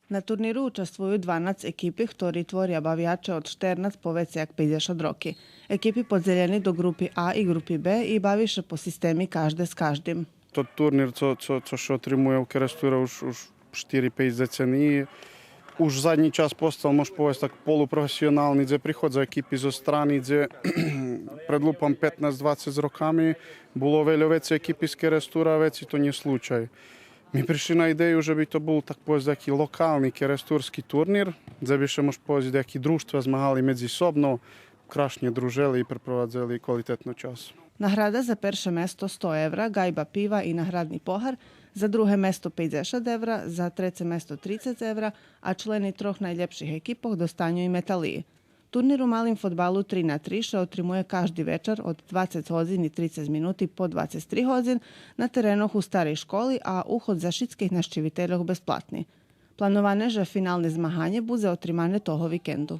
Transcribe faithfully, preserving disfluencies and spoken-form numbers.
На турниру участвую дванац екипи, хтори творя бавяче од штернац по вецей як пейдзешат роки. Екипи подзелєни до ґрупи А и ґрупи Б и бави ше по системи кажде з каждим. Тот турнир цо, цо, цо ше отримує у Керестуре уж, уж штири-пейц децениї, уж заднї час постал, мож повесц так, полупрофесионални, дзе приходза екипи зоз страни, дзе пред, лупам, петнац-двацец роками було вельо вецей екипи з Керестура, а вецей то нє случай. Ми пришли на идею же би то бул, так повесц, таки локални керестурски турнир, дзе би ше, мож повесц, даяки дружтва змагали медзисобно, крашнє дружели и препровадзели квалитетно час. Награда за перше место сто евра, ґайба пива и наградни погар, за друге место пейдзешат евра, за треце место трицец евра, а члени трох найлєпших екипох достаню и металиї. Турнир у малим фодбалу три на три ше отримує кажди вечар од двацец годзин и трицец минути по двацец три годзин на теренох у старей школи, а уход за шицких нащивительох безплатни. Плановане же финалне змаганє будзе отримане того викенду.